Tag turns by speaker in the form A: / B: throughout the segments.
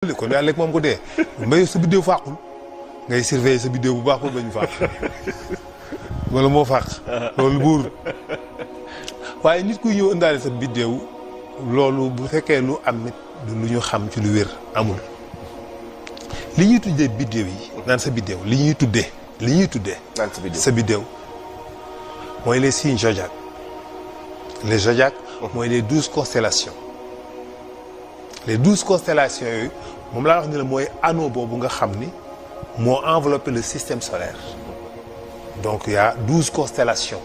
A: kon yàlla lekk moom ko dee mbay sa biddéew fàqul ngay surveiller sa biddéew bu baax pour bañ fàq wala moo fàq loolu buur waaye nit kuy ñëw indaale sa biddéew loolu bu fekkee lu am nit du lu ñu xam ci lu wér amul li ñuy tuddee biddéew yi naan sa biddéew li ñuy tuddee
B: naan
A: sa biddéew mooy les signes zodiaques les zodiaques mooy les 12 constellations les 12 constellations yooyu moom laa wax ni la mooy anneau boobu nga xam ni moo enveloppé le système solaire donc il y a 12 constellations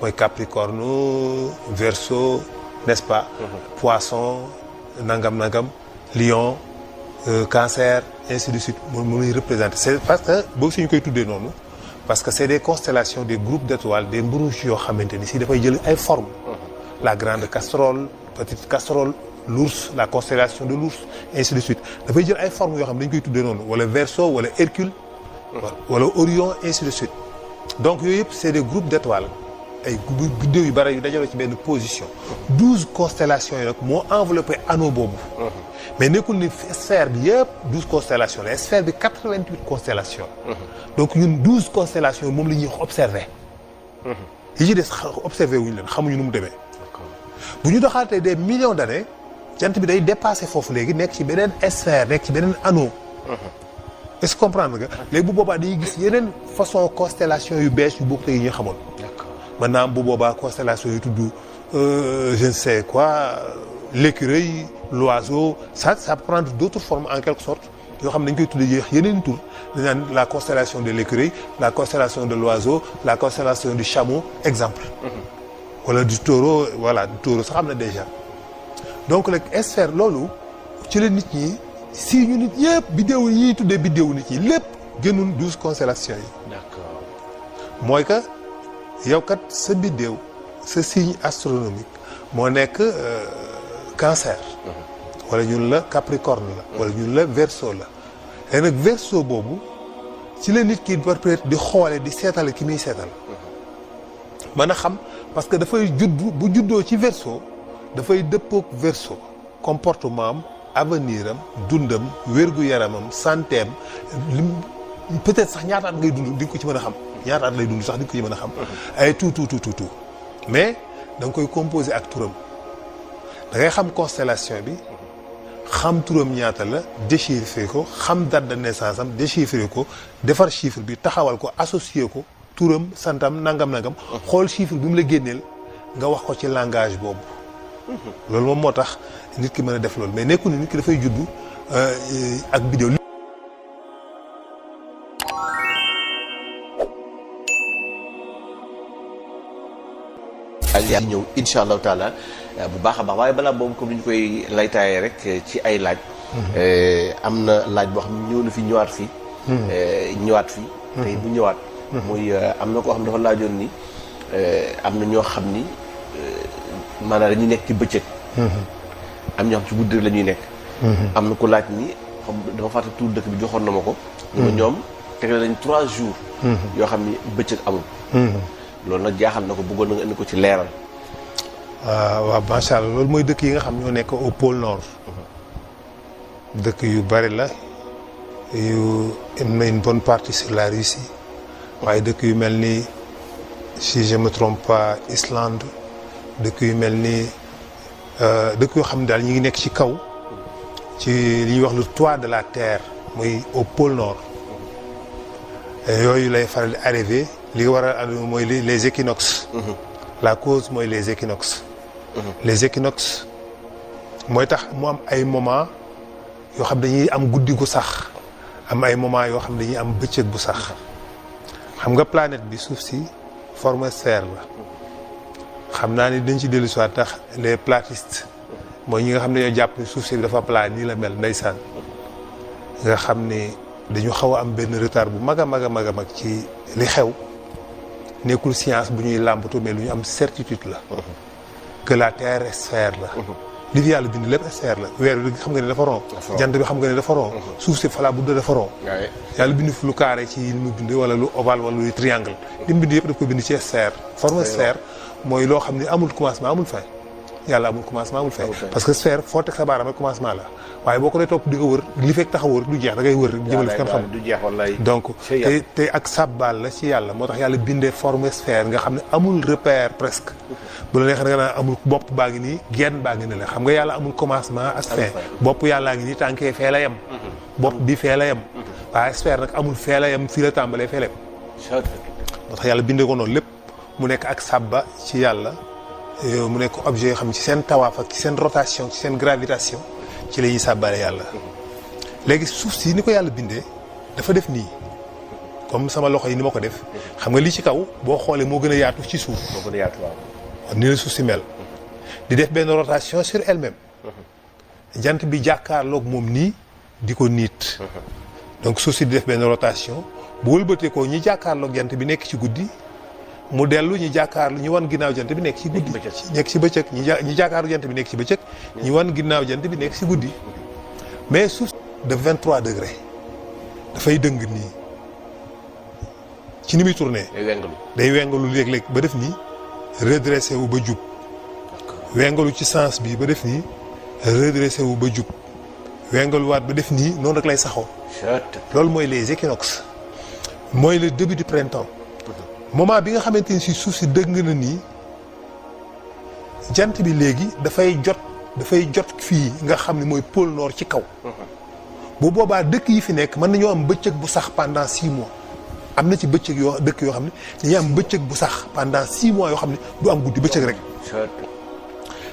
A: mooy Capricorne Verseau n'est-ce pas Poisson nangam Lion Cancer ainsi de suite moom lay représenté c'est parce que boobu suñu koy tuddee noonu parce que c'est des constellations des groupes d'étoiles des mbrouches yoo xamante ni si dafay jël ay formes la grande casserole petite casserole l'ours la constellation de l'ours ainsi de suite dafay jël ay formes yoo xam ne dañ koy tuddee noonu wala Verseau wala Hercule wala Orion ainsi de suite donc yooyu yëpp c'est des groupes d'étoiles ay biddéew yu bari yu dajaloo ci benn position 12 constellations yi nag moo enveloppé anneau boobu mais nekkul ni sphère bi yëpp 12 constellations la sphère bi 88 constellations donc ñun 12 constellations yi moom la ñuy observer yi ci des observer wuñu leen xamuñu nu mu demee bu ñu doxaatee des millions d'années jant bi day dépasser foofu léegi nekk ci beneen sphère nekk ci beneen anneau est-ce que comprendre nga léegi bu boobaa dañuy gis yeneen façon constellation yu bees yu bokk te yi ñu xamoon maintenant bu boobaa constellation yu tudd je ne sais quoi l'écureuil l'oiseau ça prend d'autres formes en quelque sorte yoo xam ne dañ koy tuddee yeneen tur dañ naan la constellation de l'écureuil la constellation de l'oiseau la constellation du chameau exemple wala du taureau voilà du taureau sax xam na déjà donc nag sphère loolu ci la nit ñi si ñu nit yëpp biddéew yi ñuy tuddee biddéewu nit ñi lépp gënul 12 constellations yi
B: d'accord
A: mooy que yow kat sa biddéew sa signe astronomique moo nekk cancer wala ñun la capricorne la wala ñun la verseau la léegi nag verseau boobu ci la nit ki peut-être di xoole di seetale ki muy seetal mën a xam parce que dafay bu juddoo ci verseau dafay dëppook verseau comportement am avenir am dundam wér-gu-yaramam santé am lim peut-être sax ñaata at ngay dund di nga ko ci mën a xam ñaata at lay dund sax di nga ko ci mën a xam ay tout mais da nga koy composé ak turam da ngay xam constellation bi xam turam ñaata la déchiffrer ko xam date de naissance am déchiffrer ko defar chiffre bi taxawal ko associer ko turam santam nangam xool chiffre bi mu la génneel nga wax ko ci langage boobu loolu moom moo tax nit ki mën a def loolu mais nekkul ni nit ki dafay juddu ak bidéo
B: yaa ñëw insha allahu taala bu baax a baax waaye balaa boobu comme ni ñu koy laytaayee rek ci ay laaj am na laaj boo xam ne ñëw na fi ñëwaat fi tey bu ñëwaat muy am na koo xam dafa laajoon ni am na ñoo xam ni maanaam dañuy nekk ci bëccëg am ñoo xam ci guddi la ñuy nekk am na ko laaj ni xam dafa fàtte tuur dëkk bi joxoon na ma ko ñu ma ñoom tegle nañ 3 jours yoo xam ni bëccëg amul loolu nag jaaxal na ko bëggoon na nga indi ko ci leeral
A: waaw macha allah loolu mooy dëkk yi nga xam ñoo nekk au pôle nord dëkk yu bari la yu am na une bonne partie sur la Russie waaye dëkk yu mel ni si je me trompe pas Islande dëkk yu mel ni dëkk yoo xam ne daal ñu ngi nekk ci kaw ci li ñuy wax le toit de la terre muy au pôle nord yooyu lay faral di arrivé li war a mooy les équinoxes la cause mooy les équinoxes les équinoxes mooy tax mu am ay moment yoo xam dañuy am guddi gu sax am ay moment yoo xam dañuy am bëccëg bu sax xam nga planète bi suuf si forme sphère la xam naa ni dañ ci dellu soit tax les platistes mooy ñi nga xam ne ñoo jàpp ni suuf si dafa plat nii la mel ndeysaan nga xam ni dañu xaw a am benn retard bu mag a mag ci li xew nekkul science bu ñuy làmbatu mais lu ñu am certitude la que la terre est sphère la li fi yàlla bind lépp sphère la weer bi xam nga ne dafa rond jant bi xam nga ne dafa rond suuf si fala bu dafa rond yàlla bind fi lu carré ci li mu bind wala lu ovale wala lu triangle li mu bind yëpp daf ko bind ci sphère forme sphère mooy loo xam ne amul commencement amul fin yàlla amul commencement amul fin parce que sphère foo teg sa baaraam rek commencement la waaye boo ko dee topp di ko wër li fekk tax a wër du jeex da ngay wër jëmale fi kan xam
B: du jeex wallaay
A: donc te ak sàbbaal la ci yàlla moo tax yàlla bindee forme sphère nga xam ne amul repère presque bu la neexee nga naan amul bopp baa ngi nii genn baa ngi ne la xam nga yàlla amul commencement ak fin bopp yàllaa ngi nii tànkee fee la yem bopp bi fee la yem waaye sphère nag amul fee la yem fii la tàmbalee fee la yem moo tax yàlla bindee ko noonu lépp mu nekk ak sàbba ci yàlla mu nekk objet yoo xam ne ci seen tawaaf ak ci seen rotation ci seen gravitation ci la ñuy sàbbaale yàlla léegi suuf si ni ko yàlla bindee dafa def nii comme sama loxo yi ni ma ko def xam nga li ci kaw boo xoolee moo gën a yaatu ci suuf
B: moo gën a yaatu waaw
A: ni la suuf si mel di def benn rotation sur elle-même jant bi jàkkaarloog moom nii di ko niit donc suuf si di def benn rotation bu wëlbatee ko ñi jàkkaarloog jant bi nekk ci guddi mu dellu ñu jàkkaarlu ñu wan ginnaaw jant bi nekk ci guddi nekk ci bëccëg ñi jàkkaarlu jant bi nekk ci bëccëg ñu wan ginnaaw jant bi nekk ci guddi mais suuf de 23 degrés dafay dëng nii ci ni muy tourné day wengalu léeg-léeg ba def nii redressé wu ba jub wengalu ci sens bi ba def nii redressé wu ba jub wengaluwaat ba def nii noonu rek lay saxoo loolu mooy les équinoxes mooy le début du printemps moment bi nga xamante ni si suuf si dëgg na nii jant bi léegi dafay jot fii nga xam ne mooy pôle nord ci kaw bu boobaa dëkk yi fi nekk mën nañoo am bëccëg bu sax pendant 6 mois am na ci bëccëg dëkk yoo xam ne dañuy am bëccëg bu sax pendant 6 mois yoo xam ne du am guddi bëccëg rek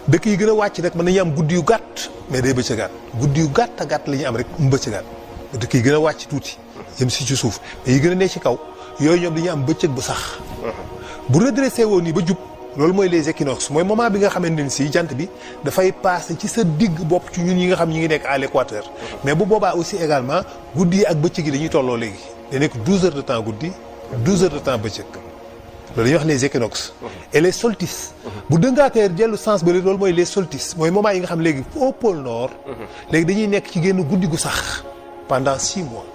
A: dëkk yi gën a wàcc rek mën nañu am guddi yu gàtt mais day bëccëgaat guddi yu gàtt a gàtt la ñuy am rek mu bëccëgaat dëkk yi gën a wàcc tuuti jëm si ci suuf mais yi gën a ne ci kaw yooyu ñoom dañuy am bëccëg bu sax bu redressé woon nii ba jub loolu mooy les équinoxes mooy moment bi nga xamante ni si jant bi dafay passé ci sa digg bopp ci ñun ñi nga xam ñi ngi nekk à l'équateur mais bu boobaa aussi également guddi yi ak bëccëg yi dañuy tolloo léegi da nekk 12 heures de temps guddi 12 heures de temps bëccëg loolu dañuy wax les équinoxes et les solstices bu dëngaatee dellu sens ba loolu mooy les solstices mooy moment yi nga xam léegi au pôle nord léegi dañuy nekk ci génn guddi gu sax pendant 6 mois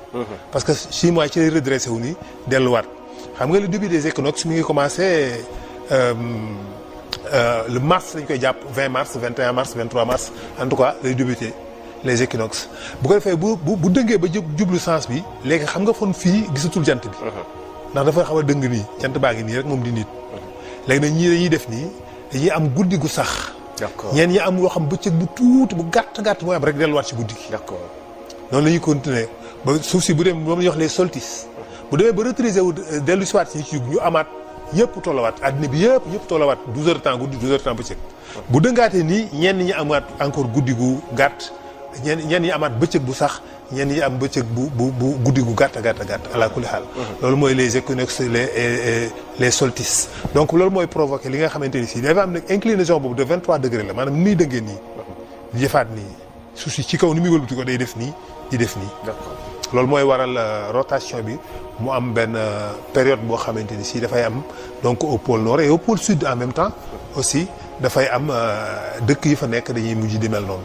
A: parce que 6 mois ci lay redressé wu ni delluwaat xam nga le début des équinoxes mi ngi commencé le mars lañ koy jàpp 20 mars 21 mars 23 mars en tout cas lay débuté les équinoxes bu ko defee bu dëngee ba jublu sens bi léegi xam nga fon fii gisatul jant bi ndax dafa xaw a dëng nii jant baa ngi nii rek moom di nit léegi nag ñii dañuy def nii dañuy am guddi gu sax ñeen ñi am yoo xam bëccëg bu tuuti bu gàtt mooy am rek delluwaat ci guddi gi noonu la ñuy continuer ba suuf si bu dem moom la ñuy wax les solstices bu demee ba retraiser wu dellu si waat si ci ñu amaat yëpp tollawaat àddina bi yëpp tollawaat 12 heures de temps guddi 12 heures de temps bëccëg bu dëngaatee nii ñenn ñi amaat encore guddi gu gàtt ñenn ñi amaat bëccëg bu sax ñenn ñi am bëccëg bu guddi gu gàtt ala kulli xaal loolu mooy les équinoxes les solstices donc loolu mooy provoqué li nga xamante ni si dafa am nag inclinaison boobu de 23 degrés la maanaam ni muy dëngee nii di jëfaat nii suuf si ci kaw ni muy wëlbati ko day def nii di def nii loolu mooy waral rotation bi mu am benn période boo xamante ni si dafay am donc au pôle nord et au pôle sud en même temps aussi dafay am dëkk yi fa nekk dañuy mujj di mel noonu.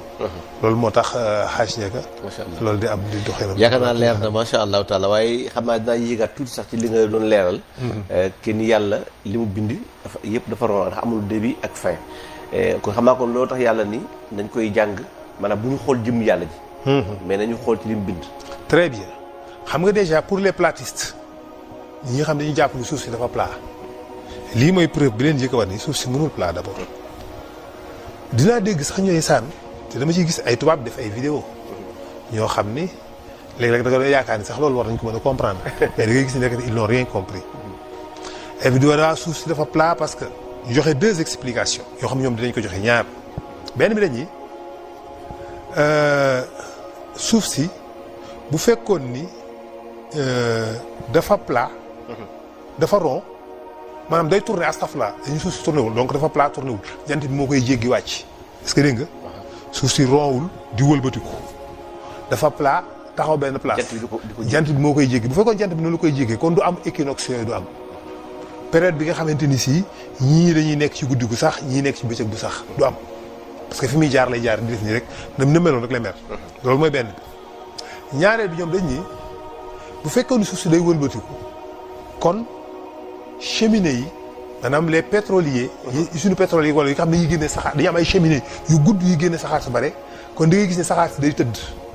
A: loolu moo tax xaaj njëkk. macha allah loolu di am di doxee noonu.
B: yaakaar naa leer na macha allahu taala waaye xam naa dinaa yéegaat tuuti sax ci li nga doon leeral. kenn yàlla li mu bind dafa yëpp dafa ron ndax amul début ak fin. kon xam naa kon loolu tax yàlla ni nañ koy jàng maanaam bu ñu xool jëm yàlla ji. mais nañu xool ci li mu bind.
A: très bien xam nga déjà pour les platistes ñi nga xam dañuy jàpp ni suuf si dafa plat lii mooy preuve bi leen njëkk a war ni suuf si mënul plat d'abord dinaa dégg sax ñooy sànn te dama ciy gis ay tubaab def ay vidéo ñoo xam ni léeg-léeg da nga doon yaakaar ni sax loolu war nañ ko mën a comprendre mais da ngay gis ni rek ils n'ont rien compris et vidéo daa suuf si dafa plat parce que ñu joxe 2 explications yoo xam ñoom dinañ ko joxe ñaar benn bi dañuy suuf si bu fekkoon ni dafa plat dafa rond maanaam day tourner astafurlah dañuy suuf si tourné wul donc dafa plat tourné wul jant bi moo koy jéggi wàcc est-ce que dégg nga suuf si rond wul di wëlbatiku dafa plat taxaw benn place jant bi moo koy jéggi bu fekkoon jant bi noonu la koy jéggee kon du am équinoxe yooyu du am période bi nga xamante ni si ñii dañuy nekk ci guddi gu sax ñii nekk ci bëccëg bu sax du am parce que fi muy jaar lay jaar di def nii rek nam na meloon rek lay mer loolu mooy benn bi ñaareel bi ñoom dañ ni bu fekkoon ni suuf si day wëlbatiku kon cheminée yi maanaam les pétroliers. yi usine pétrolier wala yi nga xam ne dañuy génne saxaar dañuy am ay cheminées yu gudd yuy génne saxaar su bare kon da ngay gis ne saxaar si day tëdd.